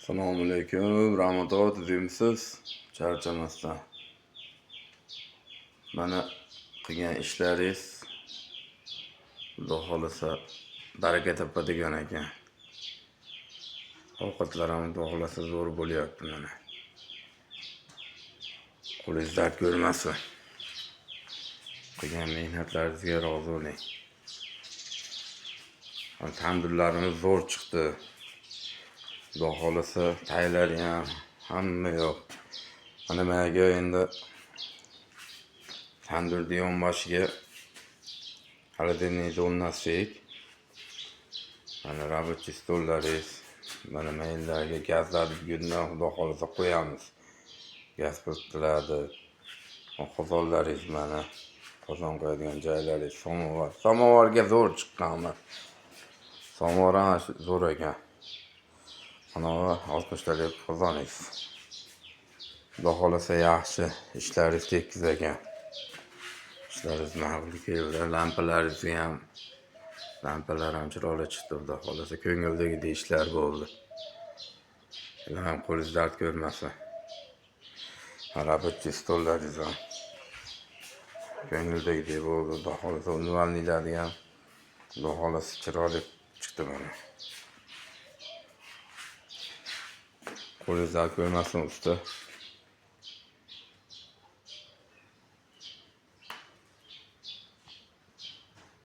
Assalomu alaykum, Rahmat tuzukmisiz? Charchamasdan. Mana qilgan ishlaringiz, Xudo xohlasa, baraka topadigan ekan. Ovqatlar ham, Xudo xohlasa, zo'r bo'lyapti mana. Qo'lingiz dard ko'rmasin. Qilgan mehnatlaringizga rozi bo'ling. Tandirlarimiz zo'r chiqdi. Xudo xohlasa, taylari ham, hamma yoq. Mana bu endi tandirni yonboshiga холодильник o'rnatsak, mana рабочий stollaringiz, mana mayillarga gazlarni bugundan, Xudo xohlasa, qo'yamiz. Gaz purkatiladi. Qozonlaringiz mana, qozon qo'yadigan joylaringiz, samovar. Samovarga zo'r chiqqan. Samovar ham zo'r ekan. Mana bu 60 talik qozoningiz. Xudo xohlasa, yaxshi ishlaringiz tekis ekan. Ishlaringiz ma'qul keldi. Lampalaringizga ham, lampalar ham chiroyli chiqdi, Xudo xohlasa, ko'ngildagidek ishlar bo'ldi. Ilohim, qo'lingiz dard ko'rmasin. Рабочий stollaringiz ham ko'ngildagidek bo'ldi. Xudo xohlasa, умывальник lari ham, Xudo xohlasa, chiroyli chiqdi mana. Qo'lingiz dard ko'rmasin, usta.